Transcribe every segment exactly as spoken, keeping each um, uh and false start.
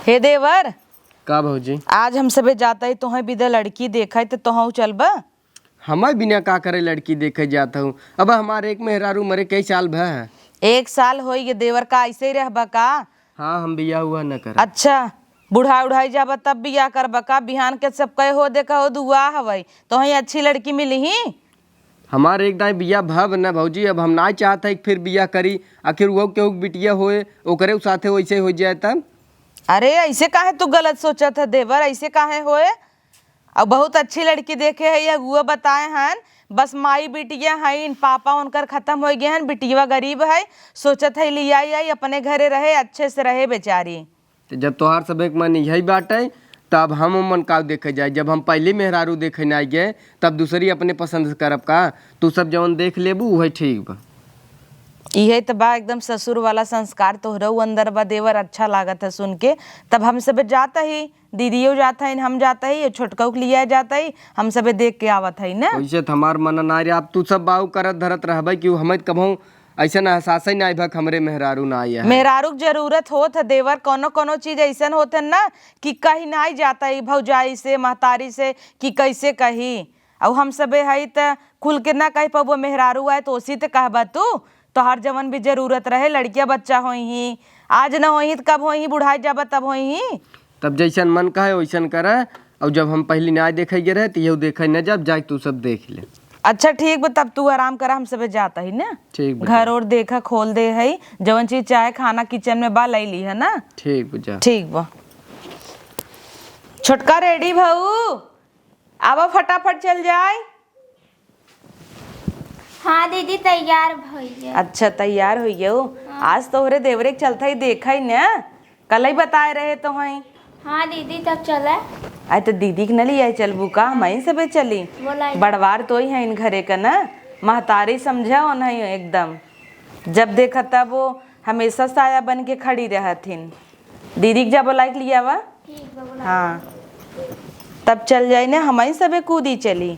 हे देवर, का भौजी? आज हम सबे जात ही तोहई बिदा लड़की देखइ, त तोहउ चलबा? हमइ बिना का करे लड़की देखे जात हउ? अब हमार एक मेहरारू मरे कई साल भा? एक साल होइ गे देवर, का अइसे ही रहबा का? हाँ, हम बियाह उआह न करब। अच्छा, बुढ़ाइ उढ़ाइ जाबा तब बियाह करबा का? बिहान के सब कहे हो देखा हो दुआ हवइ, तोहई अच्छी लड़की मिली ही। हमार एक दाईं बियाह भब न भौजी, अब हम नाहीं चाहत है कि फिर बियाह करी, आखिर वो केहू के बिटिया होए, ओकरे साथे वैसे हो जाए तब। अरे, अइसे काहे तू गलत सोचत है देवर, अइसे काहे होए? अब बहुत अच्छी लड़की देखे है, ये अगुआ बताए हन, बस माई बिटिया हइन, पापा उनकर खतम होइ गए हन, बिटिया गरीब है, सोचत है लियाई आई, अपने घरे रहे, अच्छे से रहे बेचारी। त जब तोहार सबे के मन इहइ बाटइ, त अब हम ओमन का देखे जाई? जब हम पहली मेहरारू देखे नाहीं गए, तब दूसरी अपने पसंद से करब का? तू सब जवन देख लेबू, उहइ ठीक बा। इहइ त बा, एकदम ससुर वाला संस्कार तोहरउ अंदर बा देवर, अच्छा लागत है सुन के। तब हम सबे जात ही, दीदियो जात हइन, हम जात ही, ये छोटकऊ के लिया जात ही, हम सबे देख के आवत ही ना। वैसे त हमार मन नाहीं रे, अब तू सब बाऊ करत धरत रहबइ कि हमइ कबहूँ अइसन एहसासइ नाहीं भक हमरे मेहरारू नाहीं है। मेहरारू के जरूरत होत है देवर, कउनो कउनो चीज अइसन होत है ना कि कही नाहीं जात है भौजाई से, महतारी से कि कइसे कही। अउ हम सबे हई त खुल के ना कहि पउबो, मेहरारू आए त ओसी त कहबा तू। तोहार जवन भी जरूरत रहे, लड़किया बच्चा होइहीं, आज न होइहीं त कब होइहीं, बुढ़ाइ जाबा तब होइहीं। तब जइसन मन कहे वइसन करे। अउर जब हम पहली नाहीं देखे गे रहे त इहउ देखे न जाब, जाए तू सब देख ले। अच्छा ठीक बा, तब तू आराम करा, हम सबे जात ही ना। ठीक बा। घर ओर देखा खोल दे है, जवन चीज चाहे खाना किचन में बा लइ ली है ना। ठीक बा, जा। ठीक बा। छोटका रेडी भऊ, आवा फटाफट चल जाए। हाँ दीदी, तैयार भइया। अच्छा, तैयार होइ गयो। हाँ। आज तोहरे देवरे के चलत ही देखइ न, कलइ बताए रहे तोहई। हाँ दीदी, तब चले। आए त दीदी के न लियाए चलबू का? हमहीं सबे चली। बोलाई। बड़वार तोहई हइन घरे क न, महतारी समझा ओनहई एकदम। जब देखा तब वो हमेशा साया बन के खड़ी रहथिन। दीदी के जा बोलाइ के लियावा। ठीक बा, बोला। हाँ, तब चल जाई ना, हमहीं सबे कूदी चली।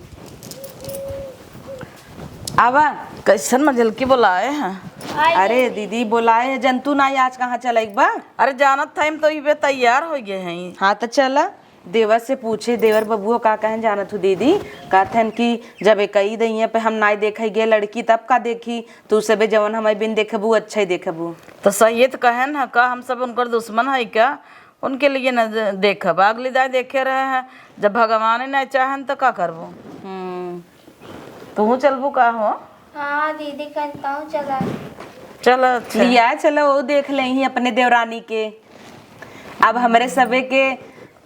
आवा। कइसन मजलकी बोलाए हैं? आई अरे दीदी। दीदी बोलाए हैं, जंतु ना आज कहाँ चलइक बा? अरे जानत था हम तो इबे तैयार होइ गए हैं। हाँ त चला, देवर से पूछे, देवर बबुआ का कहन जानत हूँ दीदी, कहत हन कि जब एकई दइया पे हम नाहीं देखइ गे लड़की तब का देखी, तू सबे जवन हमइ बिन देखबू अच्छा ही देखबू। त सही त कहन ह का, हम सब उनकर दुश्मन है का? उनके लिए न दे-, देखब। अगली दाई देखे रहे हैं, जब भगवान ही नहीं चाहन त का करबो? हम्म। तू चलबू का हो? हाँ दीदी, कहन ताऊ चला। चल, अच्छा। लिया चलो, वो देख लें ही अपने देवरानी के। अब हमरे सबे के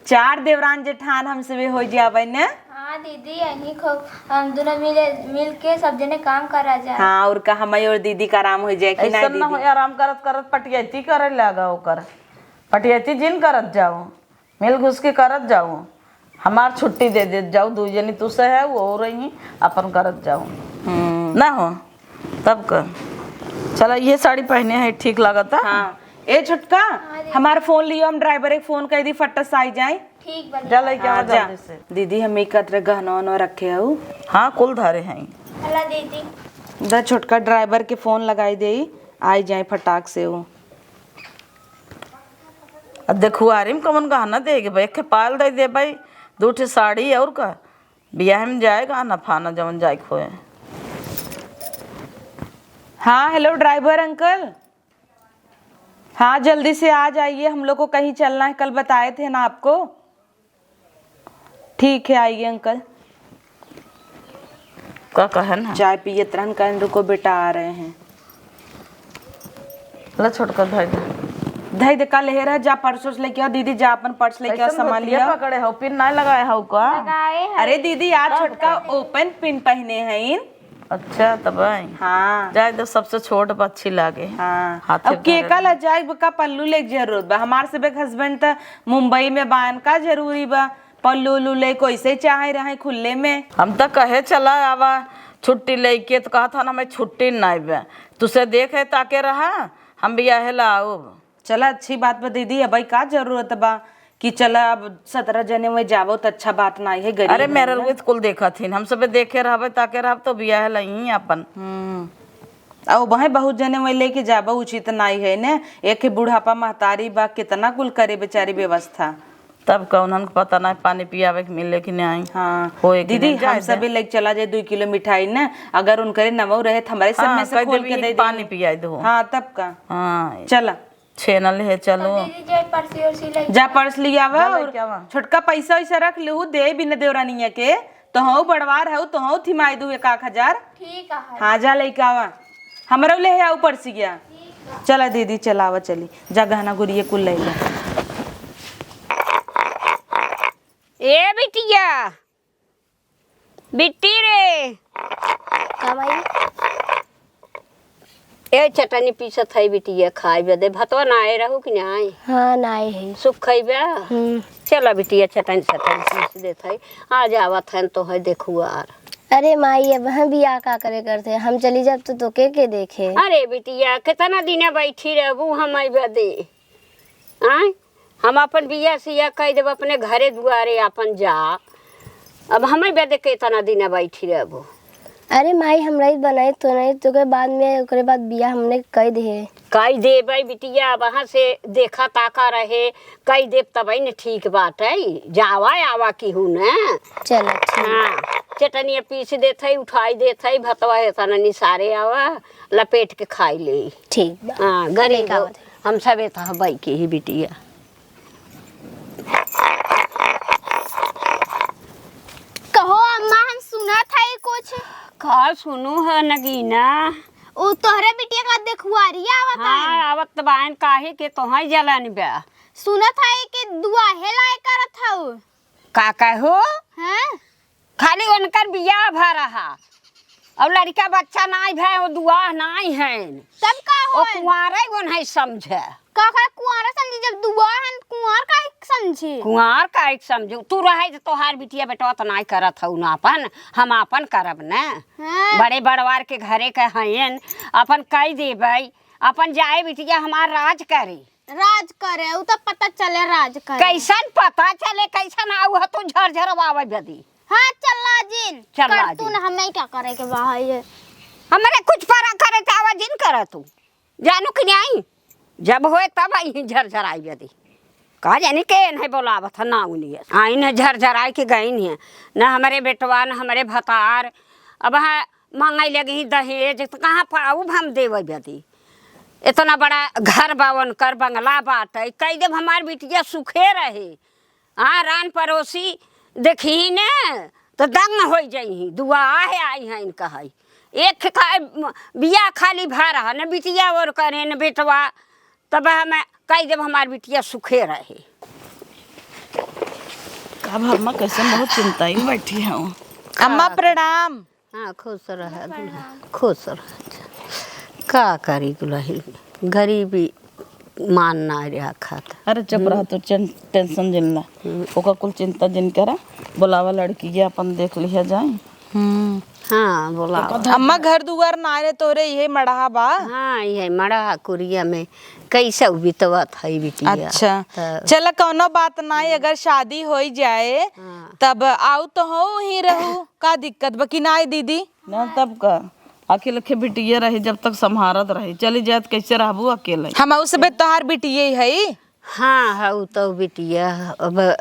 चार देवरान जेठान हम सबे होइ जाबे न। हाँ दीदी, यहीं खूब हम दुनो मिले, मिल के सब जने काम करा जाए। हाँ, अउर का, हमइ अउर दीदी का आराम होइ जाए कि ना अइसन न दीदी? होए, आराम करत करत पटियती करे लागा ओकर। पटियती जिन करत जाओ, मिल घुस के करत जाओ। हमार छुट्टी दे देत जाओ, दुइ जनी तू से है, वो रही, अपन करत जाओ। हम्म। ना हो, तब का। चला, ये साड़ी पहने है, ठीक लागता। हाँ। ए छोटका, हाँ दीदी। हमार फोन लियो, हम ड्राइवर के फोन कइ दी, फट्टा से आई जाए। ठीक बा जा दीदी। लइके हाँ, आवा जा। जल्दी से। दीदी, हम एक अतरे गहना वहना रखे हऊ। हाँ, कुल धरे हैं। हला दीदी। द छोटका ड्राइवर के फोन लगाई देई, आई जाए फटाक से वो। अब देखुआरी में कवन गहना देगे भाई, एक ठे पायल दे दे भाई, दू ठे साड़ी अउर का, बियाह में जाए गहना फाना जवन जाए के होए। हाँ, हेलो ड्राइवर अंकल। हाँ, जल्दी से आ जाइए, हम लोग को कहीं चलना है, कल बताए थे ना आपको। ठीक है, आइए अंकल। का कहन है? चाय पियत रहन, कहन, "रुको बेटा, आ रहे हैं।" ला छोटका धइ दे। धइ दे, का लेहे रह, जा पर्स वर्स लेके आओ, दीदी जा अपन पर्स लेके आओ, कैसन सामान नथिया लिया। पकड़े हो, पिन नहीं लगाए हो का? लगाए हैं। अरे दीदी, आज तब छोटका का? ओपन पिन पहने हैं इन। अच्छा, तब आई। हाँ। जाए दो, सबसे छोट बा, अच्छी लागे। हाँ। हाथे अब के पहने का ला जाए, का पल्लू लेके जरूरत बा? हमार सबे के हस्बैंड त मुंबई में बान, का जरूरी बा पल्लू उल्लू लेके? ऐसे चाहे रहे खुले में। हम त कहे चला आवा छुट्टी लेके, त कहत हन हमें छुट्टी नाई बा। तुसे देखे ताके रहा, हम बियाहे ला आउब। चला, अच्छी बात बा दीदी, अबई का जरूरत बा कि चला अब सतरह जने में जावो त अच्छा बात नाई है, गरीब अरे है मेरा ना। रुए त कुल देखत हिन, हम सबे देखे रहबे ताके रहब तो बियाहे ला ही अपन। हम्म। अउ वहीं बहुत जने वहीं लेके जाबा उचित नाई है ने। एक बुढ़ापा महतारी बा, कितना कुल करे बेचारी व्यवस्था। तब का उन्हन के पता नाई पानी पियावे के मिले कि नाई। हाँ। होए कि दीदी, नाई, हम जाए दे। सबे लेके चला जाए दुई किलो मिठाई ने, अगर उनकरे नमऊ रहे तो हमरे सब हाँ, में से कह खोल देबी के कि दे दे। पानी पियाई दो। हाँ, तब का। हाँ। चला। छेना लेहे चलो। तो दीदी, जाए पर्स वर्स ले जा, पर्स ले आवा जा और लेके आवा। छोटका पैसा वैसा रख लेहू, दे बिना देवरानिया के। तोहू बड़वार हऊ, तोहू थिमाई दू एक आख हजार। ठीक है। हाँ, जा लेके आवा। हमरो लेहे आऊ पर्सिया। ठीक है। चला दीदी, चलावा चली। जा गहना गुरिये कुल ले ले। ए बिटिया, बिट्टी रे। का माई? ए चटनी पीसत है बिटिया, खाए बदे। भतवा ना आए रहू कि ना आए? हाँ, ना आए है। सुख खइबा? हम्म। चला बिटिया, चटनी चटनी पीस देत है। आज आवत है तो है देखुआर। अरे माई, अब हम बियाह का करे करते, हम चली जाब तो तोके के देखे? अरे बिटिया, कितना दिन बैठी रहबू हम बदे? आय, हम अपन बियाह सियाह कइ देब, अपने घरे दुआरे अपन जा। अब हमें बदे केतना दिन बैठी रहबो? अरे माई, हमरा ही बनाई तो नहीं, तो के बाद में, ओकरे बाद बियाह हमने कइ दे। कइ देबै बिटिया, अब वहाँ से देखा ताका रहे, कइ देब तबै न ठीक बात है। जावा आवा की हूँ न। चलो, ठीक। हाँ, चटनिया पीस देत है, उठाई देत है, भतवा है तना निसारे आवा, लपेट के खाई ले। ठीक बा। हाँ, गरीब लेके हो। आवत है। हम सबे त हबै के ही बिटिया। कहो अम्मा, हम सुनत हई कुछ। का सुनू ह नगीना? उ तोहरे बिटिया का देखुआरी आवत हाँ, है। आवत त बाइन, काहे के तोहई जलन बा। सुनत हई कि दुआहे लाए करत हऊ। का कहो? हैं? खाली उनकर बियाह भा रहा, अउर लड़िका बच्चा नाई भए, वो दुआह नाई हैं। तब का वो होल? कुंवारे वो नहीं समझे। का, का कुंवारे समझी? जब दुआह हैं, कुंवार काहे समझी? कुंवार काहे समझू? तू रहे तो तोहार बिटिया बेटवा त नाई करत हऊ ना अपन, हम अपन करब न। हाँ। बड़े बड़वार के घरे के हयन, अपन कई देबै, अपन जाए बिटिया हमार राज करे। राज करे, उ त पता चले राज करे। कैसन पता चले, कैसन आऊ ह तू झरझरवावे बदी? हाँ, चल लाजिन। चल कर लाजिन। तू न, हमें क्या करे के बा है ये? हमरे कुछ परा करे त आवा जिन कर तू। जानू कि नहीं? जब होए तब आई झरझराई बदी। का जानी के नहीं बोलावत है ना उन्हीं। आई न झरझराई के गई नहीं। न हमरे बेटवा, न हमरे भतार। अब हाँ, मांगे लगी दहेज, त कहाँ पाऊ हम देवे बदी? इतना बड़ा घर बा उनकर, बंगला बाटे, कई देब हमार बिटिया सुखे रहे। हाँ, रान पड़ोसी देखी ने, त दंग होइ जइहीं, दुआहे आई हैं इनका है। एक खा-, बियाह खाली भा रहा, न बिटिया और करे, न बेटवा, तब हम कई देब हमार बिटिया सुखे रहे। का भा अम्मा, कैसन बहुत चिंता ही बैठी हूँ। अम्मा, प्रणाम। हाँ, खुश रह, खुश रह। का करी दुलहिन, गरीबी मान ना रहा खात। अरे चुप रह तू, टें-, टेंशन जिन ला। हम्म। ओका कुल चिंता जिन करा, बोलावा लड़की के अपन देख लिहा जाए। हम्म। हाँ, बोलावा। अम्मा, घर दुआर ना रहे तोरे, इहे मड़हा बा? हाँ, इहे मड़हा कुरिया में कैसे बितवत है बिटिया। अच्छा। त चला, कौनो बात नाई, अगर शादी होई जाए, हाँ। तब आऊ तो हो ही रहू। का दिक्कत बा कि नाई दीदी? ना तब का, अकेले बिटिया रही, जब तक संभारत रही, चली जात कैसे रहबू अकेले? हम उस बे तोहार बिटिये हई। हाँ, हऊ तो बिटिया, अब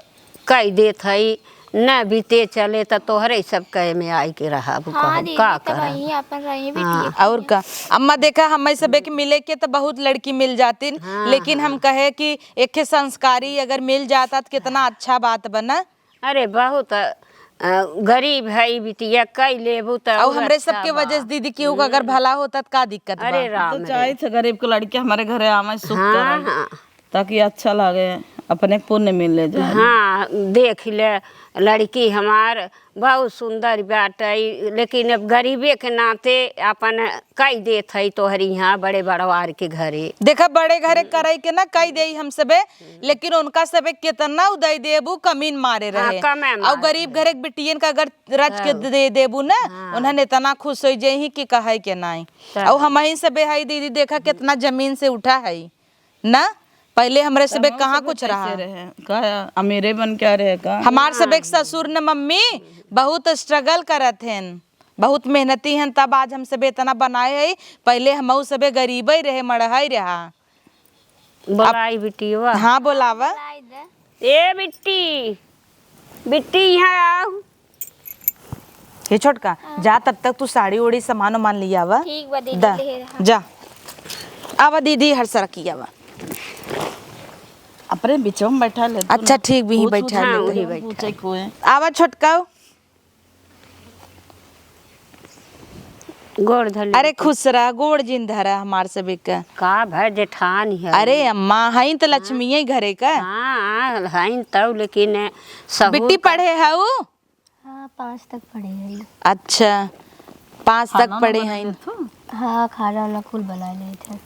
कई देत हई, न बीते चले त तोहरे सब कहे में आई के रहबू, हाँ, कहब दीदी, का तब करब? वहीं अपन रही हाँ। बिटिया। और का, अम्मा देखा, हम सब एक मिले के त बहुत लड़की मिल जातिन, हाँ, लेकिन हम हाँ। कहे कि एक संस्कारी अगर मिल जाता त कितना अच्छा बात बना। अरे बहुत, अ, गरीब है बिटिया, कई लेबू त अउ और हमरे अच्छा सबके बा। वजह से दीदी केहू का अगर हम्म। भला होता त का दिक्कत अरे बा? राम तो रे। चाहे थे गरीब के लड़के हमारे घरे आवे, सुख हाँ, करे, हाँ। ताकि अच्छा लागे, अपने पुण्य मिले जाए। हाँ, देख ले, लड़की हमार बहुत सुंदर बाटे, लेकिन अब गरीबे के नाते अपन कई देत है तोहरी यहाँ बड़े बड़वार के घरे। देखा, बड़े घरे करई के ना कई देई हम सबे, लेकिन उनका सबे केतना उदय देबू, कमीन मारे हाँ, रहे। कमे अउ मारे गरीब रहे। घरे के बिटियन का अगर रच के हाँ। दे देबू ना, हाँ। उन्हन इतना खुश होइ जइहीं कि कहै के नाई। तब। अउ हमहीं सबे हई दीदी, देखा केतना जमीन से उठा हई ना, पहिले हमरे सबे कहाँ कुछ रहा। का अमीरे बन के रहे का? हमार सबे के ससुर न मम्मी बहुत struggle करत हन। बहुत मेहनती हन, तब आज हम सबे इतना बनाए है। पहिले हमहू सबे गरीबे रहे, मड़हई रहा। बोलाई बिटिया। हाँ, बोलावा। ए बिट्टी, बिट्टी, यहाँ आओ। हे छोटका, हाँ। जा, तब तक तू साड़ी ओड़ी सामान उमान लियावा। ठीक बा दीदी, दा, ले रहा। जा। आवा दीदी, हर सरकी आवा। अपने बीच में बैठा ले तू अच्छा, ना। ठीक भी ही पूछ, बैठा हाँ, ले वही तू। बैठा। पूछे कोई। आवा छोटका। गोड़ धर ले। अरे खुश रह, गोड़ जिन धरा हमार सबे का। का भर जेठान है। अरे अम्मा, हईन त लक्ष्मी है घरे का। हाँ, हाँ, हईन तब, लेकिन सहूर बिट्टी का पढ़े हऊ? हाँ, पाँच तक पढ़े हई। अच्छा, पाँच तक खाना पढ़े वाना हईन। बना लेथू? हाँ, खाना वाना कुल बना लेत है।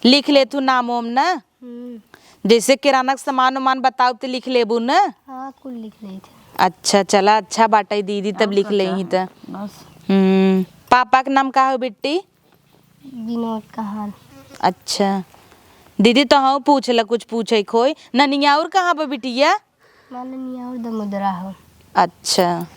लिख लेथू नाम ओम ना? हम्म। जैसे किराना के सामान उमान बताओ तो लिख लेबू ना? हाँ, कुल लिख लेत है। अच्छा, चला, अच्छा बाटे दीदी, तब और लिख का लेही चाही? त। बस। हम्म, पापा के नाम का हो बिट्टी? विनोद कहान। अच्छा दीदी, तो हाँ पूछ ल, कुछ पूछे खोई। ननिया और कहाँ बा बिटिया? माननीय और दमुदरा हो। अच्छा,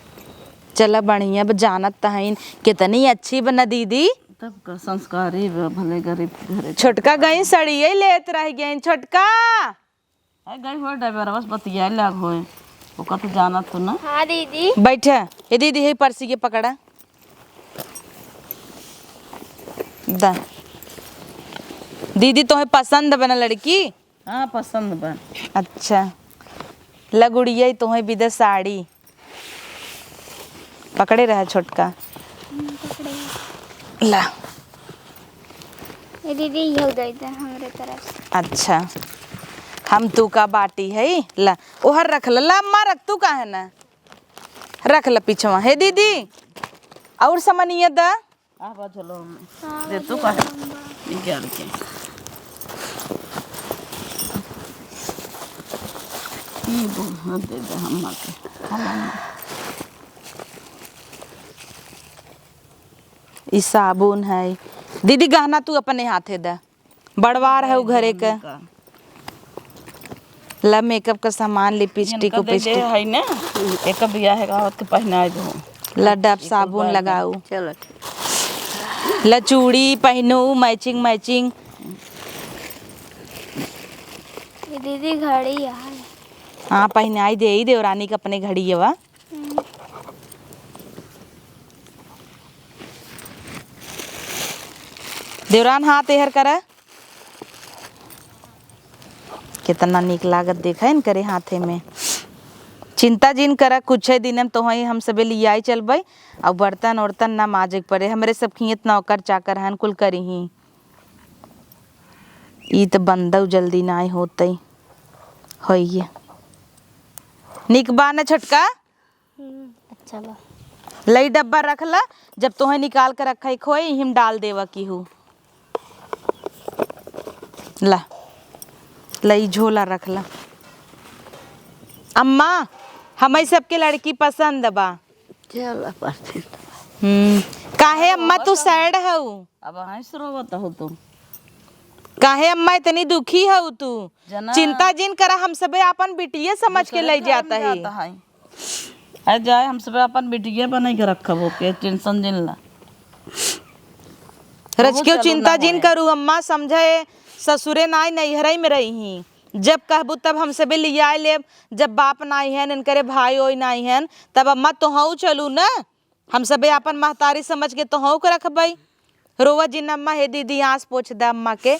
चला बढ़िया बा, जानत त हईन। कितनी अच्छी बा ना दीदी। तब का संस्कारी बा, भले गरीब घरे के। छोटका गई सड़िये लेत रह गई, छोटका। ए, गई हो ड्राइवर, बस बतिया लाग होए। ओका तो जानत तो ना। हाँ दीदी। बैठा। ए दीदी, हे पर्सी के पकड़ा। दा। दीदी, तोहे पसंद बा ना लड़की? हाँ, पसंद बा। अच्छा। लगुड़िया, तोहे बिदा साड़ी। पकड़े रहा छोटका। हम्म, पकड़े। ला। ए दीदी, इहो दे दे हमरे तरफ से। अच्छा, हम तू का बाटी है, ला, ओहर रख ल, ला अम्मा, रख, तू का है ना, रख ल पीछवा। हे दीदी, और समनिया दा। आ बा झोलवा में। हाँ, दे तू का निकाल के। ई बूढ़ा दे दे अम्मा के। ई साबुन है। दीदी, गहना तू अपने हाथे दा। बड़वार है उ घरे के। का? ला मेकअप का सामान, लिपस्टिक, इनका दे दे उपिस्टिक। है ना, एक बियाह है, आवत के पहनाए दो। ला डब साबुन लगाऊ। चलो ठीक। ला चूड़ी पहनू, मैचिंग मैचिंग। ये दीदी घड़ी है। हाँ, पहनाई दे ही देवरानी के अपने घड़ी है वा। देवरान, हाथ एहर करा। कितना नीक लागत देखा इनकरे हाथे में। चिंता जिन करा, कुछे दिन में तोहई हम सबे लियाई चलबई, अउ बर्तन ओर्तन ना माजे के पड़े। हमरे सब खियत नौकर चाकर हन, कुल करिही। ई त बंदउ जल्दी नाई होतई, होइए। नीक बा न छोटका? हम्म, अच्छा बा। लई डब्बा रख ला, जब तोहे निकाल के रखे के होई, इहिम डाल देवा केहू। ला, लई झोला रख ला। अम्मा, हमई सबके लड़की पसंद बा। चल, पसंद बा। हम्म, काहे अम्मा तू sad हऊ? अब हंस रोवत हो तू। काहे अम्मा इतनी दुखी हऊ तू? जना। चिंता जिन करा, हम सबे आपन बिटिये समझ के दूसरे लई घर में जाता है। जाता है। अरे जाए, हम सबे आपन बिटिये बने के रखब ओके, tension जिन ला। रच वो केहू चलू चिंता ना जिन होए। करू अम्मा, समझे ससुरे नाई नैहरे में रही ही। जब कहबू तब हम सबे लियाए लेब, जब बाप नाई हन, इनकरे भाई ओई नाई हन, तब अम्मा तोहऊ चलू न। हम सबे आपन महतारी समझ के तोहऊ के रखबई। रोवा जिन अम्मा, हे दीदी, आँस पोछ द अम्मा के।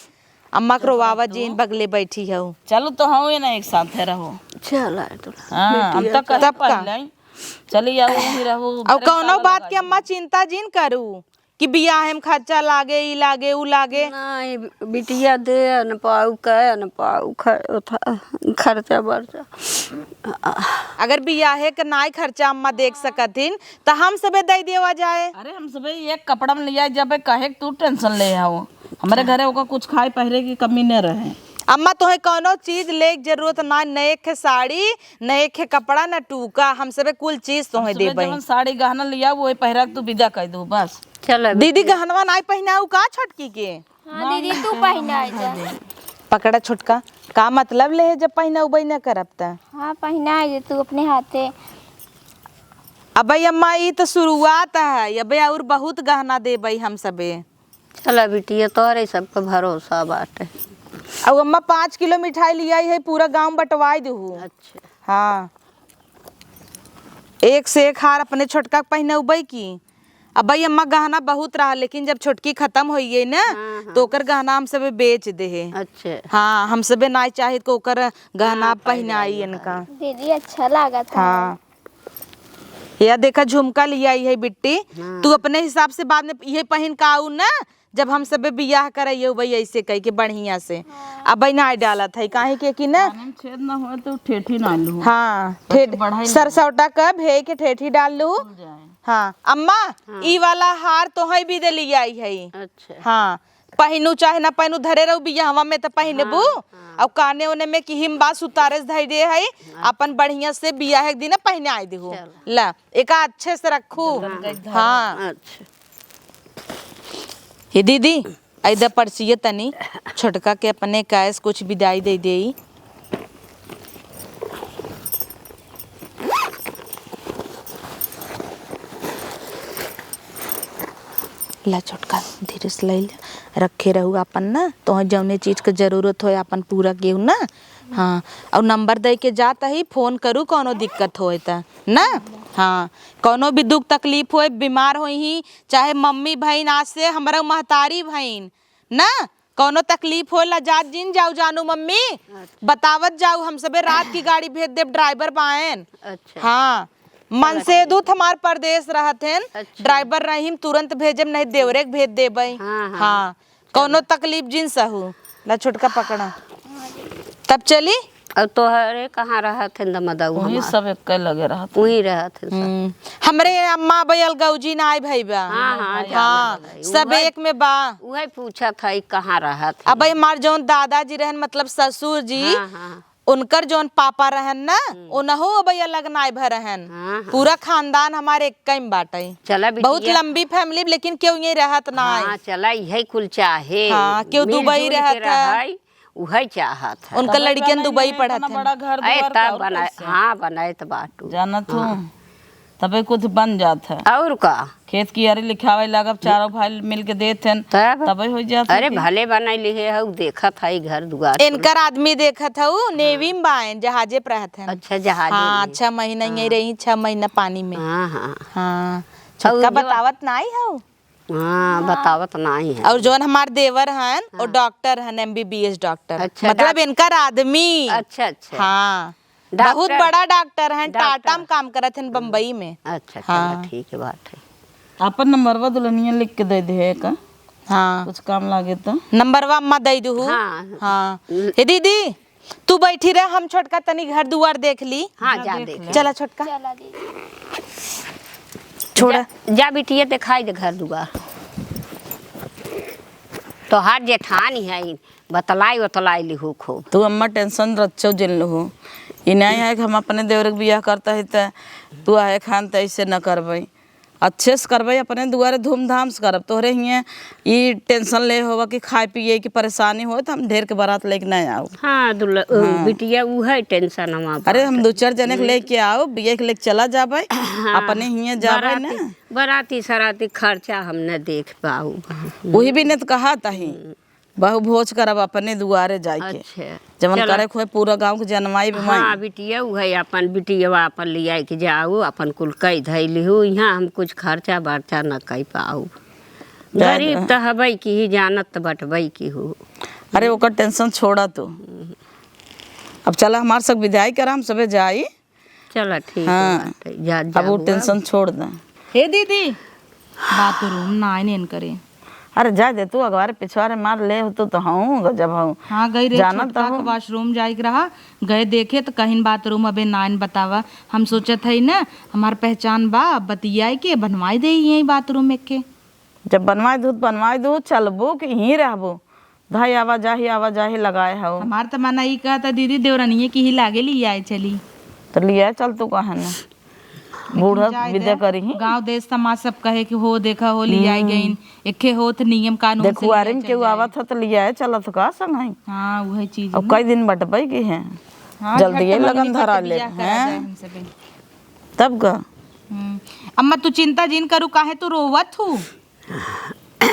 अम्मा के रोवावा जिन, बगले बैठी हऊ। चलो तो हम ये ना एक साथ है रहो। चल आए तो हाँ, हम तो कहे तब का? पहले ही। चली आओ, वहीं रहो, अब कौनो बात के अम्मा चिंता जिन करू कि बियाहे में खर्चा लागे, ई लागे, ऊ लागे। नहीं, बिटिया दे न पाऊ, कहे न पाऊ, ख-, थ-, खर्चा बर्चा। अगर बियाहे के नाई खर्चा अम्मा देख सकत हिन, त हम सबे दे देवा जाए। अरे, हम सबे एक कपड़ा में लिया जबे, कहे के तू tension ले आओ। हमरे घरे ओका कुछ खाए पहिरे की कमी न रहे। अम्मा, तोहे कौनो चीज ले के जरूरत ना, न एक खे साड़ी, न एक खे कपड़ा, न टूका, हम सबे कुल चीज तोहे हम सबे देबे। जवन साड़ी गहना लिया, वो पहिरा के तू विदा कर दू, बस। चल अभी। दीदी, गहनवा नाई पहिनाऊ का छोटकी के? हाँ दीदी, तू पहिनाए जा। पकड़ा छोटका, का मतलब ले है जब पहिनउबे न करब त? हाँ, पहिनाए जे तू अपने हाथे। अबे अम्मा, ई त शुरुआत है, अबे और बहुत गहना देबई हम सबे। चला बिटिया, तोहरे सबके भरोसा बाटे। अब अम्मा, पाँच किलो मिठाई लियाई है, पूरा गाँव बंटवाई देहू। अच्छा। हाँ, एक से एक हार अपने छोटका के पहिनउबई की। अबे अम्मा, गहना बहुत रहा, लेकिन जब छोटकी खत्म होइ गई ना, हाँ, हाँ। तो ओकर गहना हम सबे बेच देहे। अच्छा। हाँ, हम सबे नाई चाहित को ओकर गहना हाँ, पहिनाई पहिनाई इनका। दीदी, अच्छा लागत है। हाँ। या देखा, झुमका लियाई है बिट्टी, हाँ। तू अपने हिसाब से बाद में इहे पहिन का आऊ ना, जब हम सबे बियाह करइए वही ऐसे कह के बढ़िया से। हाँ। अब नाई डालत है, काहे के कि ना, काने में छेद ना होए तो ठेठी ना लू। हाँ, बस ठेठ-, बढ़ाई ना। सरसौटा का भे के ठेठी डाल लू। खुल जाए। हाँ, अम्मा, हाँ। ई वाला हार तोहई भी दे लियाई है। अच्छा। हाँ, पहिनू चाहे ना पहिनू, धरे रहू बियाहवा में त पहिनबू। हाँ, हाँ। और काने ओने में किहिम बा सुतारे से धई दे है, हाँ। अपन बढ़िया से बियाह एक दिन पहिनाई देहू। चल। ला, एका अच्छे से रखू। जल्दी धरो। हाँ। अच्छा। हे दीदी, ऐदा पर्चिये तनी छोटका के अपने कैश कुछ विदाई दे देई। ला छोटका, धीरे से ले ले, रखे रहू आपन ना, तोहे जौने चीज के जरूरत होए आपन पूरा केहू ना। हाँ, और नंबर दे के जात ही, फोन करू कौनो दिक्कत होए त ना। हाँ, कौनो भी दुख तकलीफ होए, बीमार होई ही, चाहे मम्मी भईन, आज से हमरा महतारी भईन ना, कौनो तकलीफ होला, जात जिन जाऊ जानू मम्मी, अच्छा। बतावत जाऊ, हम सबे रात की गाड़ी भेज देब, ड्राइवर बाएन। अच्छा। हाँ, चला मन से ठीक दूत है। हमार परदेस रहत हेन, अच्छा। ड्राइवर रहीम तुरंत भेजब, नहीं देवरे के भेज देबई। हाँ, हाँ। हाँ, चला। कौनो तकलीफ जिन सहू, ला छोटका पकड़ा, तब चली। और तोहरे कहाँ रहत हेन दमदऊ वहीं हमार? सब एक्के लगे रहत हेन। वहीं रहत हेन सब। हम्म, हमरे अम्मा बयल गौजी नाई भई बा। हाँ, हाँ, हाँ, जानत हई। सब उहे, एक में बा। उहे पूछत हई कहाँ रहत हेन। अब हमार जौन दादाजी रहन, मतलब ससुर जी, हाँ, हाँ। उनकर जौन पापा रहन ना, हम्म। उनहु अब अलग नाई भय रहन। हाँ, हाँ। पूरा खानदान हमार एक्के में बाटई। चला बहुत बिटिया। लंबी फैमिली, लेकिन केहू यहीं रहत नाई। हाँ, चला इहे कुल चाहे। हाँ, केहू मिलजुल दुबई के रहत है। रहई। उहे चाहत है। उनका तबे लड़कियन बनाई दुबई है, पढ़त इतना हैं। बड़ा घर ए, दुआर तब का और बनाए, कैसे? हाँ, बनाए त बाटू। जानत हाँ। हूँ, तबे कुछ बन जात है। और का? खेत कियारी लिखावे लागब, चारों भाई मिल के देत हैं, तब? तबे हो जात है अरे, कि? भले बनाई लिहे हऊ, देखत है घर दुआर कुल। इनकर आदमी देखत हऊ, हाँ। नेवी में बाएन, जहाजे पर रहत हैं। अच्छा, जहाजे हाँ, में। छह महीना यहीं हाँ। रही, छह महीना पानी में। हाँ, हाँ। हाँ, और छोटका जो बतावत नाई हऊ। हाँ, हाँ। बतावत नाई है। और जौन हमार देवर हन, वो हाँ। डॉक्टर हन, एमबीबीएस डॉक्टर। अच्छा, मतलब डॉक-, इनकर आदमी। अच्छा, अच्छा। हाँ। डॉक्टर? बहुत बड़ा डॉक्टर हन, डॉक्टर। टाटा में काम करत हन, बम्बई में। अच्छा, चला, हाँ। ठीक है, बात है। आपन नंबरवा दुल्हनिया लिख के दे दे का? हाँ। कुछ काम लागे तो? नंबरवा अम्मा दे दू। हाँ। हाँ। ल- हे दीदी, तू बैठी रह, हम छोटका तनी घर दुआर देख ली। हाँ, जा जा देख देख ले। ले। चला छोटका। चला दीदी। छोड़ा। जा, जा बिटिया, देखाई दे घर दुआर। तोहार जेठानी है, बतलाई उतलाई लिहू खूब। तू अम्मा टेंशन रच्चो जिन लहू। ई नहीं है कि हम अपने देवर के बियाह करता है त तू आए खान त ऐसे न करबई। अच्छे से करबे, अपने दुआरे धूमधाम से करब। तोहरे हियाँ ई टेंशन ले होवा कि खाए पिए की परेशानी होए, तो हम ढेर के बारात लेके ना आऊ। हाँ, दुल्ह-, हाँ। बिटिया, उहे टेंशन हमार अरे, हम बाटे। दू चार जने के हम्म। लेके आऊ, बिया के लेके चला जाबे, हाँ, अपने हियाँ जाबे बाराती, ना। बाराती सराती खर्चा हम न देख पाऊ। वही भी न तो कहा तही। हम्म। बहु भोज करब अपने दुआरे जाइके। अच्छा। जवन चला। करे के होए पूरा गाँव के जनवाई बमाई। हाँ, बिटिया, उहे अपन बिटिया अपन लियाई के जाऊ, अपन कुल कई धई लिहू, यहाँ हम कुछ खर्चा बर्चा न कई पाऊ। जाए गरीब दे। त हबई की ही, जानत त बटबई की हो। अरे, ओकर टेंशन छोड़ा तू। अब चला, हमार सब विदाई करा, हम सबे जाई। चला, ठीक हाँ। बाटे, जा, अब वो जाऊ टेंशन अब। छोड़ दे। हे दीदी, बाथरूम ना आइन करे। अरे जाए दे तू, अगवारे पिछवारे मार ले हो तू तो हूँ, गजब हूँ। हाँ, गई रहे जानत छोटका के हूँ। वॉशरूम जाए के रहा, गए देखे तो कहीं बाथरूम अबे नाइन बतावा। हम सोचत हई ना, हमार पहचान बा, बतियाए के बनवाई दे यही बाथरूम एक के। जब बनवाई दू, बनवाई दू, चलबू कि यहीं रहबू? धाई आवाजाही, आवाजाही लगाए हऊ। हमार त मना ई कहता, दीदी, देवरनिये की ही लागे लियाए चली। तो लियाए चल तू, काहे ना? लेकिन बूढ़ा जाए विदा दे, करी ही। गाँव देश समाज सब कहे कि हो, देखा हो, लियाए हम्म। गईन। एके होत नियम कानून से देखुआरी में लियाए केहू चल जाए। आवत ह तो लियाए चलत का संग है। हाँ, उहे चीज अब ना। कई दिन बटबई की है। हाँ, जल्दी झट ये महीने लगन पर धरा तो ले, बियाह करा हैं? जाए हम सबे। तब का? हम्म। अम्मा, तू चिंता जिन करू, काहे तू रोवत हू?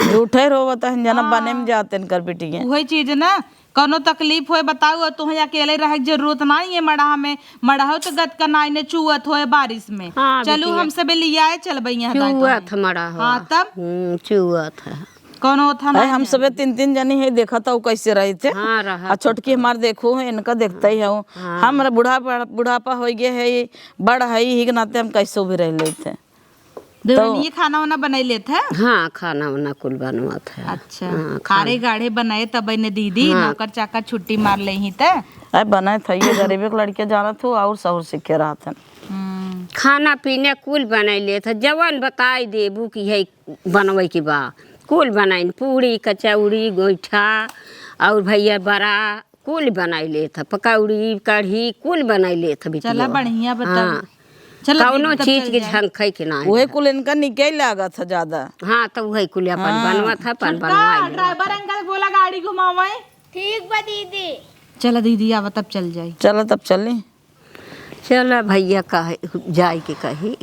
झूठे रोवत हन, जना हाँ। बने में जाते इनकर बिटिया। उहे चीज ना, कौनो तकलीफ होए बताऊ, और तुहें अकेले रहे के जरूरत नाहीं है मड़हा में। मड़हो तो गत का नाई ने चुअत होए बारिश में। हाँ, चलू, बिटिया। हम सबे लियाए चलबे यहाँ दाई चुअत तोहें। मड़हा। हाँ, तब? हम्म, चुअत है। कौनो ओथा अरे, नाई हम है। सबे तीन तीन जनी है, देखत हऊ कैसे रहित है। हाँ, रहत आ छोटकी है। हमार देखो है, इनका देखते ही हऊ। हाँ। हमरा बुढ़ापा, बुढ़ापा होइ गए है, बड़ है, यही के नाते हम कैसे भी रह लेते हैं। देवरानी तो ये खाना वाना बनाई लेत है? हाँ, खाना वाना कुल बनवत है। अच्छा, हाँ, खारे खाना। गाढ़े बनाए तब ने दीदी, हाँ। नौकर चाकर छुट्टी मार ले ही ते। अरे बनाए था, ये गरीबी के लड़के जानत हो और सहूर सीखे रहत है। हम्म। खाना पीना कुल बनाई लेत है, जवन बताई देबू कि है बनवे के बा, कुल बनाइन, पूरी, कचौड़ी, गोइठा और भैया बड़ा, कुल बनाई लेत ह, पकौड़ी, कढ़ी, कुल बनाई लेत ह बिटिया। चला, बढ़िया बताओ। हाँ। चला कौनो दीदी, तब चीज चल के जाए। झंखई के ना उहे है। कुल इनका निके लागत ह ज्यादा। हाँ, तो उहे कुल अपन हाँ। बनवत ह, अपन छोटका, बनवाई लेत ह। ड्राइवर अंकल बोला गाड़ी घुमावे। ठीक बा दीदी। चला दीदी, आवा तब चल जाई। चला तब चली। चला भैया कहे, जाए के कही।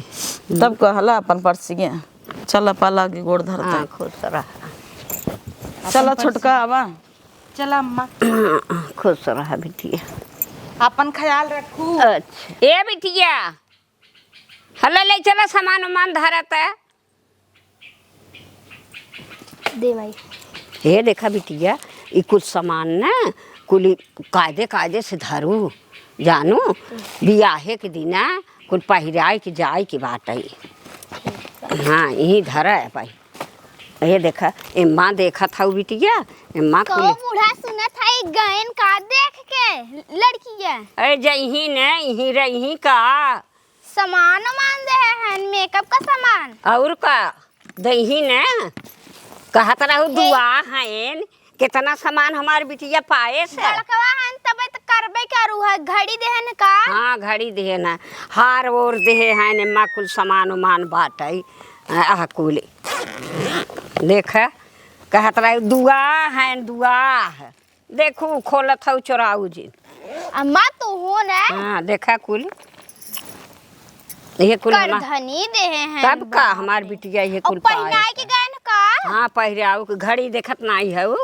तब कहला अपन परसिया, चला पा लागी गोड़ धरता। हाँ, खुश रहा। चला छोटका आवा। चला अम्मा। खुश रहा बिटिया। अपन ख्याल रखू। अच्छा। ए बिटिया, हला ले चला सामान उमान धरत है। दे माई। हे देखा बिटिया, ई कुल सामान ना कुल कायदे कायदे से धरू, जानू, बियाहे के दिना कुल पहिराए के जाए के बाटे। हाँ, यही धरा है भाई। ये देखा, एम्मा देखत हऊ बिटिया, एम्मा कुल कहो बूढ़ा सुनत है, गयन का देख के लड़किया। अरे जइही ने, यहीं रही का? सामान वामान दे हैं, मेकअप का सामान। और का दही ने? कहत रहू हे। दुआ हैं, कितना सामान हमार बिटिया पाए से। लड़कवा हैं, तबे तो करबे करू है, घड़ी देहन का? हाँ, घड़ी देहन है, हार ओर देहे हैं, एम्मा कुल सामान उमान बाटई, आह कुल। देख, कहत रहू दुआ हैं, दुआ है। देखू, खोलत हऊ चोराऊ जी। अम्मा, तू हो ना? हाँ, देखा कुल। ये कुल हमार करधनी देहे हैं तब का, बा। हमार बिटिया ये और कुल पाए पहिनाए के है। गए न का? हाँ, पहिराऊ के घड़ी देखत नाई हऊ।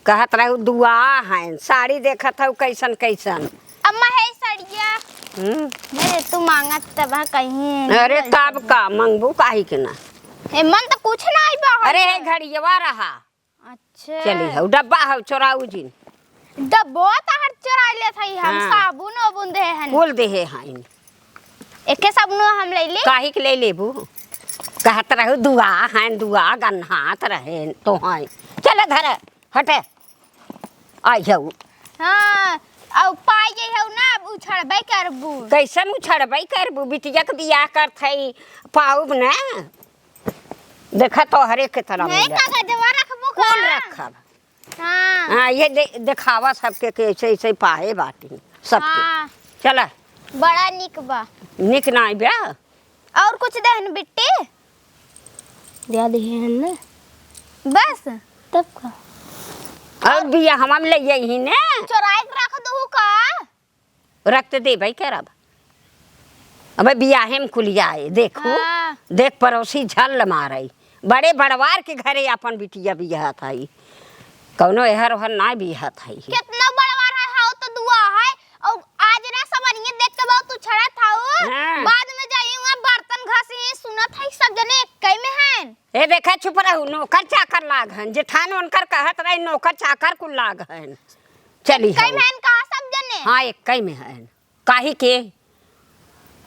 कहत रहू दुआ हैं, साड़ी देखत हऊ कैसन कैसन। अम्मा, है सड़िया। हम्म। नहीं, तू मांगत तब कहीं अरे, नहीं तब सही। का, मंगबू काहे के ना? ए, मन तो कुछ नाई बा। अरे, है घड़ियवा रहा। अच्छा। चली हऊ, डब्बा हऊ, चोराऊ जिन। डब्बो तहर चोरा लेत हई हम, हाँ। साबुन ओबुन देहे हन। कुल देहे हईन। एके साबुन हम ले ले। काहे के ले लेबू? कहत रहू दुआ हैं, दुआ गन्हात रहे तो हैं। चल धर, हटे। आई हऊ। हाँ, अब पाई गई हऊ ना, अब उछड़बे करबू। कैसन उछड़बे करबू? बिटिया के बियाह करत हई, पाउब ना। देखा तोहरे के तरह नहीं, मिले। कागजवा रखबो का? कौन रखब? हाँ। हाँ, ये दे-, देखावा सबके के ऐसे, ऐसे पाए बाटी सबके। हाँ। चला। बड़ा निक बा। निक ना बा। और कुछ देहन बिट्टी? दे दिहे हन ना। बस? तब का? और बिया हम ले यही ने। चोराई के रख दू का? रक्त देबै करब। अबे बियाहे में कुलियाए, देखू, हाँ। देख पड़ोसी झल मारई। बड़े बड़वार के घरे आपन बिटिया बियाहत हई। कौनो एहर ओहर ना बियाहत हई। कितना बड़वार है, हाउ तो दुआ है। और आज ना समरिये देख के बहुत उछड़त हऊ। हाँ। बाद में जाई वहाँ बर्तन घसी, सुनत है सब जने एक में हैं। ए देखा, चुप रहू, नौकर चाकर लाग हन। जेठान उनकर कहत रही, नौकर चाकर कुल लाग हन। चली कई हऊ। महन कहा सब जने? हाँ, एक कई में हन। काहे के?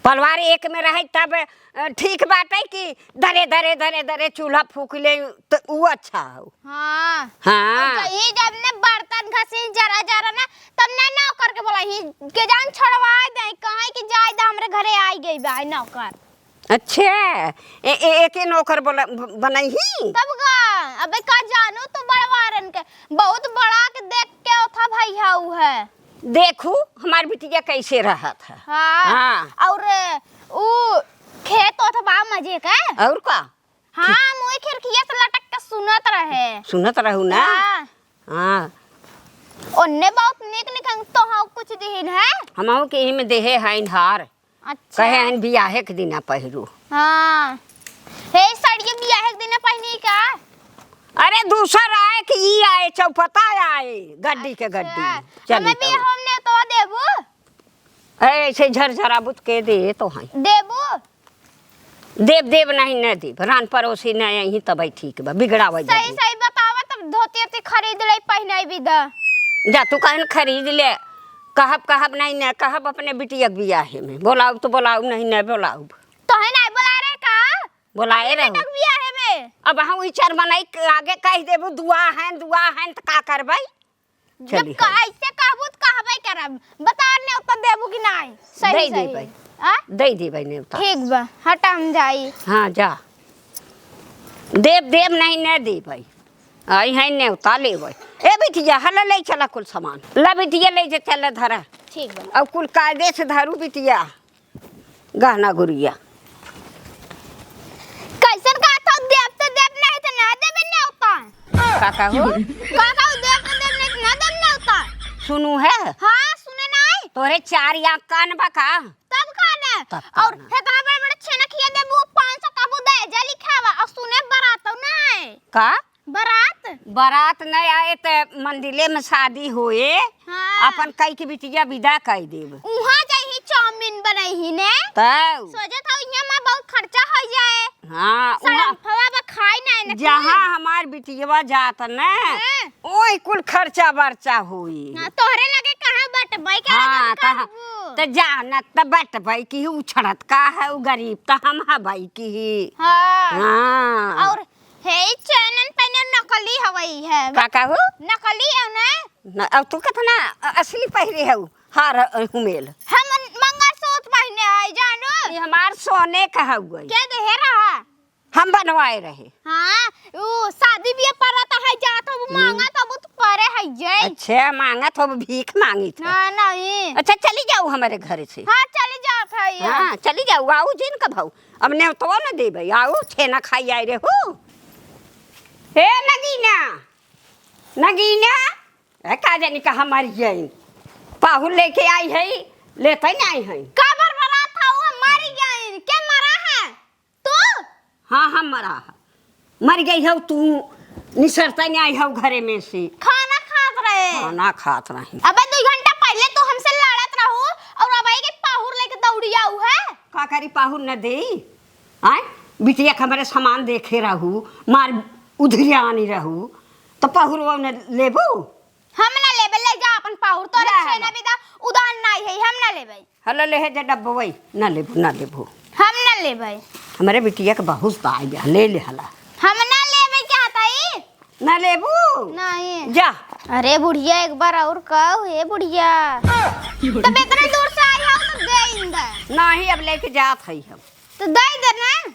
परिवार एक में रहे तब, अ, ठीक बाटे कि दरे, दरे, दरे, दरे चूल्हा फूक ले, त ऊ अच्छा हो। हाँ। हाँ। और कहीं जब ने बर्तन घसी जरा, जरा ना, तब ने नौकर के बोला ही के जान छोड़वा दे, कहे कि जाए दे, हमरे घरे आई गई बा नौकर। अच्छा, ए, ए, एके नौकर बोला, ब-, बनई ही? तब का, अबे का जानू तू बड़वारन के, बहुत बड़ा के देख के ओथा भई हऊ है। देखू, हमार बिटिया कैसे रहत है। हाँ, हाँ। और ऊ खेत ओथ बा मजे के। और का? हाँ, मुई खिड़किया से लटक के सुनत रहे। सुनत रहू ना? हाँ। हाँ। ओन्ने बहुत निक निक हम तो हाँ कुछ दिहिन है। हमहू के एही में देहे हईन हार। अच्छा। कहे हन बियाहे के दिना पहिरू। हाँ। हे, साड़िया बियाहे के दिन पहिनी का? अरे, दूसर आए कि ई आए, चौपता आए, गड्डी के गड्डी। अच्छा। चली हमें भी तब। हमने तो देबू। ए, ऐसे झरझराबू त के दे तो हैं। देबू? देब, देब नहीं, न देब। रान परोसी न अइहीं तबही ठीक बा, बिगड़ावे सही, जदी। सही बतावा, तब धोती ओती खरीद ले, पहिनाई भी द। जा, तू कहन खरीद ले। कहब, कहब नहीं, न कहब अपने बिटिया के बियाहे में। बोलाउब तो बोलाउब, नहीं, न बोलाउब। तोहे नहीं बोला रहे का? बोलाए अपने रहू। बेटा के बियाहे में। अब हम ई चार मनई के आगे कह देबू, दुआ हैं, दुआ हैं, त का करबै? जब चली क-, हम। ऐसे कहबू त कहबे करब। बता, नेवता देबू कि नाई? सही, दे सही। देबै। आ? दे देबै नेवता। ठीक बा, हटा, हम जाई। हाँ, जा। देब, देब नहीं, न देबै। आई हैं नेवता लेबै। ए बिटिया, हला ले चला कुल सामान। ला बिटिया, ले जे चला धरा। ठीक बा। अब कुल कायदे से धरू बिटिया। गहना गुरिया। कैसन कहत हौ, देब त देब, नहीं त ना देबे नेवता। का कहू? का कहू, देब त देब, नहीं त ना देब नेवता। सुनू है? हाँ, सुने नहीं। तोरे चार आँख कान बा का? तब का ना? तब का और ना? हेतना बड़े बड़े छेना खिया देबू, पाँच सौ कबू दे, जा लिखावा, और सुने बरात नहीं। का? बरात? बरात न आए त मंदिले में शादी होए, हाँ। अपन कई के बिटिया विदा कई देब। उहाँ जाइही चाउमीन बनइही ने। तब? सोचत हौ इहाँ मा बहुत खर्चा होइ जाए। हाँ, उहाँ सरफवा बा खाई नाई न जहाँ तू। हमार बिटियवा जात न, हाँ। ओही कुल खर्चा बर्चा होई। हाँ, तोहरे लगे कहाँ बटबै के हाँ, लगे कहाँ? करबू? त जानत त बटबै की उछड़त का है, उ गरीब त हम हबै की। हाँ। हाँ। और हे, ई चैनन पेने नकली हवई है। का कहू? नकली है ना? न, अब तू कितना अ-, असली पहिरे हऊ हार, अ, हुमेल। हम मंगलसूत्र पहिने हई, जानू। ई हमार सोने का हउए। के देहे रहा? हम बनवाए रहे। हाँ, उ शादी बियाह परत है, जात हऊ, हम्म। मांगत हऊ, त परे है जे। अच्छा, मांगत हऊ, भीख मांगित है। हाँ, नहीं। अच्छा, चली जाऊ हमरे घरे से। हाँ, चली जात है। हाँ, चली जाऊ, आऊ जिन कब हऊ। अब नेवतवा न देबै, आऊ छेना खाई आए रहू। ए नगीना, नगीना, ए का जानी कहाँ मरि गई। पाहुर लेके आई है, लेते नहीं है। का बरबरात हऊ, हम मरि गई, के मरा है? तू? हाँ, हम मरा है। मरि गई हऊ तू, निसरते नहीं आई हऊ घरे में से। खाना खात रहे। खाना खात रही। अबे दो घंटा पहिले तू हमसे लड़त रहू और अब आई के पाहुर लेके दौड़ी आऊ है। का करी, पाहुर न देई? आय, बिटिया के हमरे सामान देखे रहू, मार उधिरियानी रहू, त पहुरवा न लेबू? हम ना लेबे, ले जा अपन पाहुर, तोरे ले छेना लो। बिदा उदान नाई है, हम ना लेबे। हलो, लेहे जे डब्बवई, ना लेबू, ना लेबू। हम ना लेबे। हमरे बिटिया के बहुत दाई बा, ले ले हला। हम ना लेबे चाहत हई। ना लेबू? नहीं। जा। अरे बुढ़िया, एक बार और कहू, हे बुढ़िया। तब इतने दूर से आई हऊ, तो दे इंदा। नहीं, अब लेके जात हई हम। तो दे दे ना।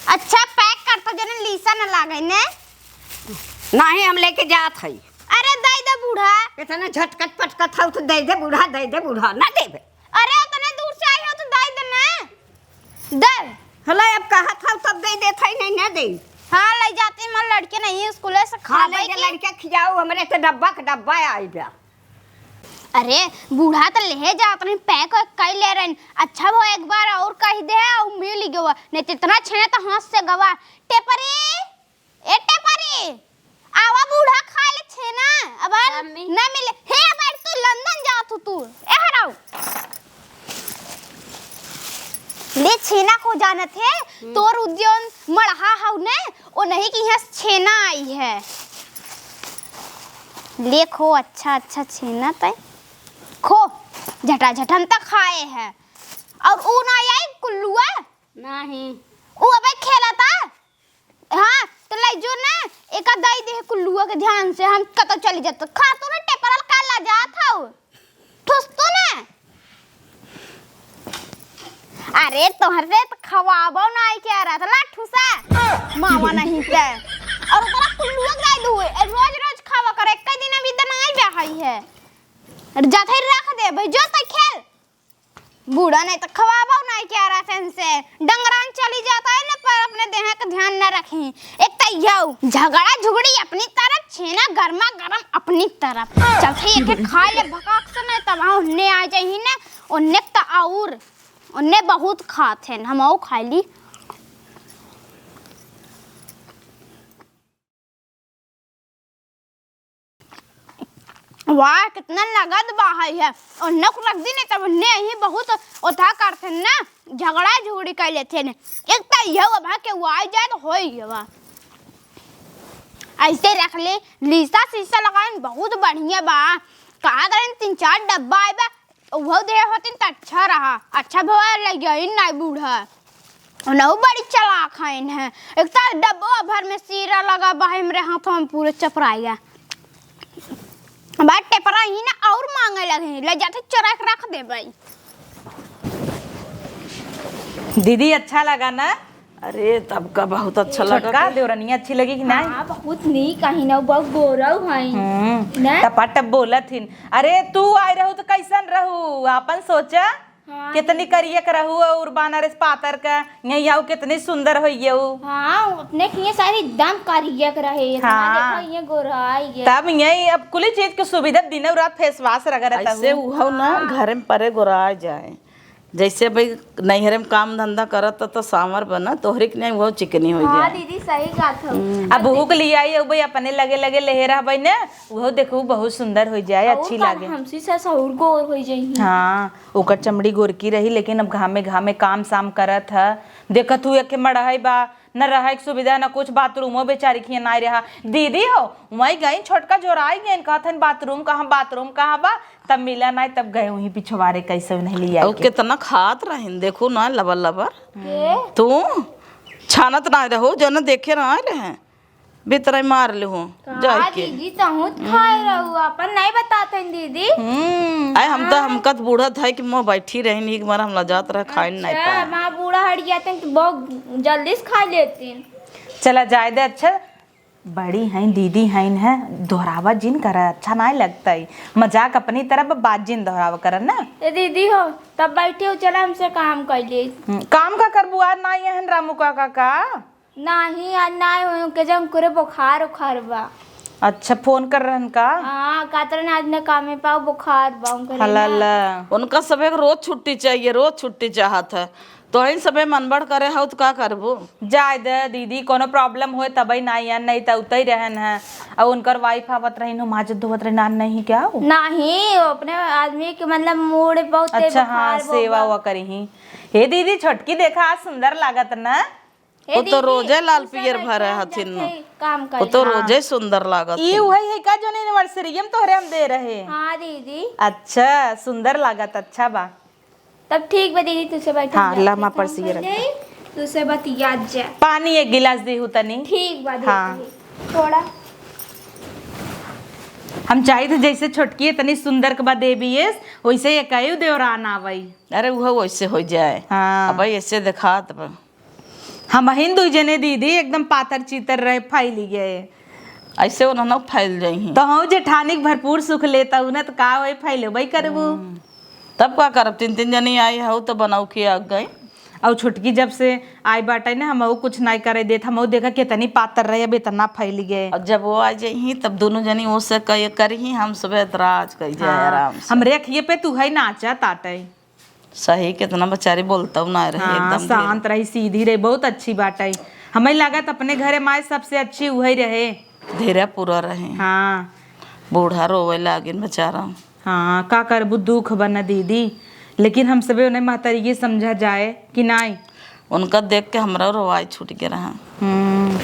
अच्छा, पैक कर तो जने लीसा न लागे ने। नहीं, हम लेके जात हई। अरे, दे दे बूढ़ा। इतना झटकत पटकत हऊ तो दे दे बूढ़ा, दे दे बूढ़ा, ना देबे। अरे, उतने दूर से आई हऊ तो दे दे ना। दे। हलो, अब कहत हऊ तब दे देत हई, नहीं ना दे। हाँ, ले जाती, मर लड़के नहीं, स्कूले से खा हाँ, ले ले जा, के। लड़के खियाऊ, हमरे तो डब्बा के डब्बा आई बा। अरे, बूढ़ा त लेहे जात रही, पैक वैक कई ले रही। अच्छा भो, एक बार और कह दे, अउ मिल गवा, नहीं त इतना छेना त हाथ से गवा। टेपरी, ए टेपरी, आवा बूढ़ा खा ले छेना। अब मम्मी। ना मिले। हे, अब तू लंदन जात हो तू। ए हराऊ। ले छेना को जानत है, हम्म। तोर उद्योन मड़हा हऊ ने, ओ नहीं कि यहाँ से छेना आई है। ले खो अच्छा अच्छा छेना तय। खो, झटा झटन तक खाए है। और ऊ ना आई कुल्लुआ? नहीं। ऊ अबे खेलता? हाँ, तो ले जो ना, एका दई दे कुल्लुआ के ध्यान से, हम कतो चली जात। खा तू ना टेपरल का ला जात हऊ। ठुस तू ना। अरे तोहरे तो खवाबो नाई के रहा था, ला ठुसा। मावा नहीं ते। और तोरा कुल्लुआ के दे दू, ए, रोज रोज खावा कर, एक दिन अभी दनाई बे हई है। अरे जात है रख दे, भाई जो तै खेल। बूढ़ा नहीं तो खवाबो नाई के रहा से। डंगरान चली जाता है ना, पर अपने देह का ध्यान न रखी। एक तो यऊ झगड़ा झुगड़ी अपनी तरफ, छेना गर्मा गर्म अपनी तरफ। चलते एक एक खा ले भकाक से, नहीं तब हम उन्ने आ जाही ना, उन्ने तो और उन्ने बहुत खात हैं, हमहू खाई ली। वाह, कितना नगद बा है। उन्ने को रख दी नहीं, तब उन्ने ही बहुत ओथा करते हैं ना, झगड़ा झुगड़ी कर लेते हैं। एक तो यह बा के वो आ जाए तो हो ही बा। ऐसे रख ले, लीसा सीसा लगाए बहुत बढ़िया बा। कहा करें तीन चार डब्बा आए बा, उहो दे होतिन त अच्छा रहा, अच्छा भवा लगिन नाई बूढ़ा। उनहु बड़ी चालाक हइन है। एक तो डब्बा भर में सीरा लगा बा, हमरे हाथवा में पूरे चपराइया। बा टेपरा ही ना और मांगे लगे, ले जाते चोरा के रख देबई। दीदी, अच्छा लगा ना? अरे, तब का बहुत अच्छा लगा छोटका के। देवरनिया अच्छी लगी कि नाई? हाँ, बहुत नीक हइन, बहुत गोरउ हइन। हम्म, ना? टपाटप बोलत हिन। अरे, तू आए रहू तो कैसन रहू? आपन सोचा। हाँ, कितनी दीदी। करियक रहू और बनारस पातर का, यही आऊ कितनी सुंदर होइयू। हाँ, अपने के ये सारी एकदम करियक रहे, इतना हाँ। देखो, ये गोराई है। तब यही अब कुल चीज के सुविधा, दिनों रात face wash रगड़त ऐसे हूँ। उहउ ना, हाँ। घर में परे गोरा जाए। जैसे भाई नैहरे में काम धंधा करत त, त सांवर बना, तोहरे के नहीं वो चिकनी हो हाँ जाए। दीदी, सही कहत हो। हम्म। अब बहू के लिए आई, अब भाई अपने लगे लगे लेहे रहबे ना, वो देखू बहुत सुंदर हो जाए, और अच्छी का लागे। हमसे से सहुर गोर हो जाई। हाँ, ओकर चमड़ी गोरकी रही, लेकिन अब घामे घामे काम साम करत ह। देखत हूँ, एके मड़हई बा, न रहे के सुविधा, न कुछ, बाथरूमो बेचारी के हियां नाई रहा। दीदी हो, वहीं गई छोटका जोराई गई, कहत हन, "बाथरूम कहाँ, बाथरूम कहाँ बा?" तब मिला नाई, तब गए वहीं पिछवारे, कैसे नहीं लिया और के। कितना खात रहिन, देखू ना, लबर लबर। के? तू छानत ना रहो, जो न देखे ना रहे, बितराई मार ले हो, का जाए के। दीदी, तहूँ त खाए रहू, अपन नहीं बताते हैं दीदी। हम्म, आए हम तो, हाँ। हमका त बूढ़त है कि मैं बैठी रही, एक बार हम लजात रहे, खाए नहीं अच्छा, पाए। माँ बूढ़ा हट जाते हैं तो बहुत जल्दी से खा लेते हैं। चला जाए दे, अच्छा, बड़ी हैं, दीदी हैं, हैं, दोहरावा जिन करे, अच्छा नाई लगता है। मजाक अपनी तरफ, बात जिन दोहरावा करे ना। ए दीदी हो, तब बैठे हो, चला हमसे काम कर ले। हम्म, काम का करबू, आज नाई है रामू काका का? नाही, आज नाई होई, उनके जब उनकरे बुखार उखार बा। अच्छा, फोन कर रहन का? हाँ, कहत रहन आज न कामे पाओ, बुखार बा उनकरे हला ना। ला। उनका सब एक रोज छुट्टी चाहिए, रोज छुट्टी चाहत है। तो इन सबे मनबढ़ करे हौ तो का करबू? जाए दे दीदी, कोनो problem होए तबई ना आयन, नहीं त उतई रहन है। और उनकर wife आवत रही, नमाज धोवत रही, नान नहीं क्या हो? नाही, अपने आदमी के मतलब mood बहुत अच्छा, हाँ, बुखार सेवा बा। वा करी ही। हे दीदी, छोटकी देखा आज सुंदर लागत ना। हे वो तो दीदी, रोजे लाल तू सब पियर भरे ऐसे हथिन। जाके काम वो कर तो ले। रोजे सुंदर लागत ई है। उहई है का जोन anniversary में तोहरे हम दे रहे? हाँ दीदी। अच्छा, सुंदर लागत, अच्छा बा। तब ठीक बा दीदी, तुझसे बैठ हाँ, जा, ला, माँ, काम पर्स ये कर रख। ले, तुझसे बतिया जा। पानी एक गिलास देहु तनी। ठीक बा दीदी, हाँ। थोड़ा। हम चाहित जैसे छोटकी इतनी सुंदर के बा देबीएस, वैसे एकहू देवरान आवई। अरे, उहो वैसे हो जाए। हाँ। अब ऐसे देखात बा। हमहिन दुई जने दीदी एकदम पातर चीतर रहे, फैली गए। ऐसे ओनहनो फैल जइहीं। तो हऊ जेठानी के भरपूर सुख लेता हूँ ना, तो का होई, फैलबई करबू। हम्म। तब का करब, तीन तीन जनी आई हऊ तो बनाऊ के आ गई। और छोटकी जब से आई बाटे ना, हमहू कुछ नाई करे देत, हमहू देखा कितनी पातर रहे, अब इतना फैल गए। और जब वो आ जइहीं तब दोनों जनी ओसे कह करही, हम सब एतराज कह जाए हाँ, आराम से। हमरे अखिए पे तू है नाचा ताटे। सही, कितना बेचारी बोलतउ ना रही, हाँ, एकदम धीरे। शांत रही, सीधी रही, बहुत अच्छी बाटइ। हमें लागत अपने घरे माए सबसे अच्छी उहइ रहे। धीरे पूरा रहे। हाँ। बूढ़ा रोवे लागिन बेचारा। हाँ, का करबू, दुख बा न दीदी, लेकिन हम सबे उन्हें महतारिये समझा जाए कि नाई। उनका देख के हमरा रोवाई छूट गया रहा। हम्म।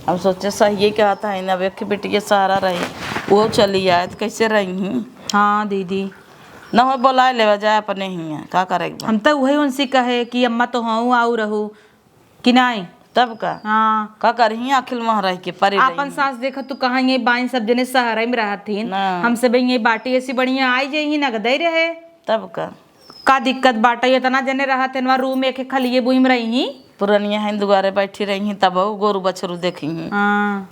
हम सोचे सहिए कहत हइन, अब एक बिटिया सहारा रही, वो चली आए तो कैसे रही? हाँ दीदी। न हो, बोलाए लेवा जाए अपने हियाँ, का करे के बा? हम तो वही उनसे कहे कि अम्मा तो हऊ आऊ रहू कि नाई। तब का? हाँ। का करही, आखिर वहाँ रह के परे आपन रही। सास देखत तू कहाँ ये बाइन, सब जने सहरइ में रहत हिन। ना। हम सब ये बाटी ऐसी बढ़िया आई जाई ही, नगदई रहे। तब का? का दिक्कत बाटइ, इतना जने रहत हिन, वहाँ रूम एक एक खलिए बुहिम रही ही। पुरनिया हैं, दुआरे बैठी रही ही, तब वो गोरू बछरू देखी ही। हाँ।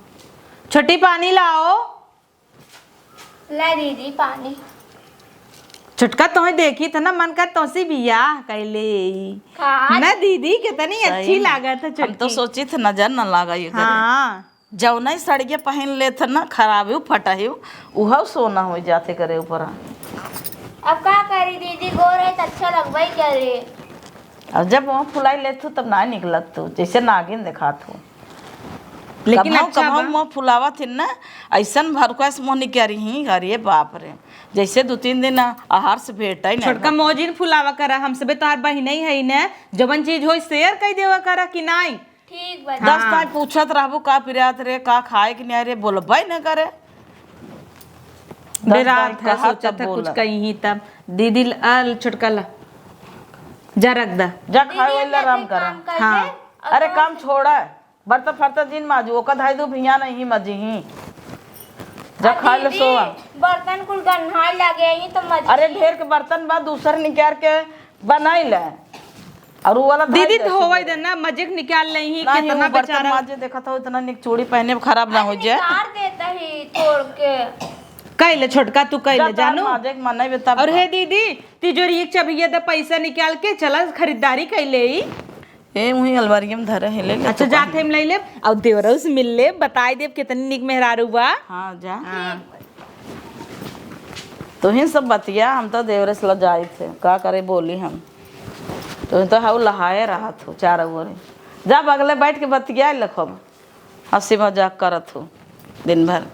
छोटी पानी लाओ। ला दीदी पानी। छोटका तोहे देखी त ना मन का तोसी बियाह कैले। का? ना दीदी, कितनी सही अच्छी में। लागत है हम तो छोटकी। सोची थे नजर न लागा ये करे। हाँ। जौना ही सड़िया पहन लेत ना, खराबी फटही, उहव सोना हो जाते करे ऊपर। अब का करे? दीदी गोर है तो अच्छा लगबे करे। अब जब मुँह फुलाई लेत हूँ तब ना निकलत तू, जैसे नागिन देखात हूँ। लेकिन कबहूँ, अच्छा कबहूँ बा। मुँह फुलावत हिन ना, ऐसन भरुका से मुँह निकरी ही, अरे बाप रे, जैसे दो तीन दिन आहार से भेटा ही नहीं छोटका बा। मौजिन फुलावा करा, हम सबे तोहार बहिने ही है ना, जवन चीज होई share कई देवा करा कि नाई। ठीक बा। दस हाँ। ताई पूछत रहबू का पिरात रे, का खाए कि नहीं रे, बोलबे न करे। दस बेरात ताई है, कहा सोचत तब है कुछ बोला। कहीं ही तब। दीदी ल-, आ ल छोटका ला, जा रख दा। जा खाए दीदी वाला अपने आराम करा। काम कर हाँ। ले, और अरे तो काम छोड़ा, बर्तन फर्तन जिन माजू, ओका धाई दू भैया नहीं मजी ही। जा आ खाए ले दीदी, सोआ। बर्तन कुल गन्हाए लगे ही तो मजी। अरे ढेर के बर्तन बा, दूसर निकाल के बनाई ले। और वो वाला धाई दीदी दे धोवई सुबह। दे ना, मजे के निकाल ले ही, नहीं, कितना वो बर्तन बेचारा। माजे देखत हो, इतना निक चूड़ी पहने में खराब ना हो अरे जाए। निकाल देता ही तोड़ के। कह ले छोटका, तू कह जा ले तार जानू। माजे के मन नहीं बेटा। और हे दीदी, तिजोरी एक चबिया दे, पैसा निकाल के चला खरीदारी कह ले ही। ए, वही अलमारिया में धरे है, ले ले अच्छा, तू जात कहीं। हम ले लेब, और देवरऊ से मिल लेब, बताई देब कितनी निक मेहरारू बा। हाँ, जा। हाँ। तुही सब बतिया, हम तो देवरे से लजाइत है, का करे बोली हम। तुही तो हाउ लहाए रहत हो चारों ओरे। जा बगले बैठ के बतिया लखब, हँसी मजाक करत हो दिन भर।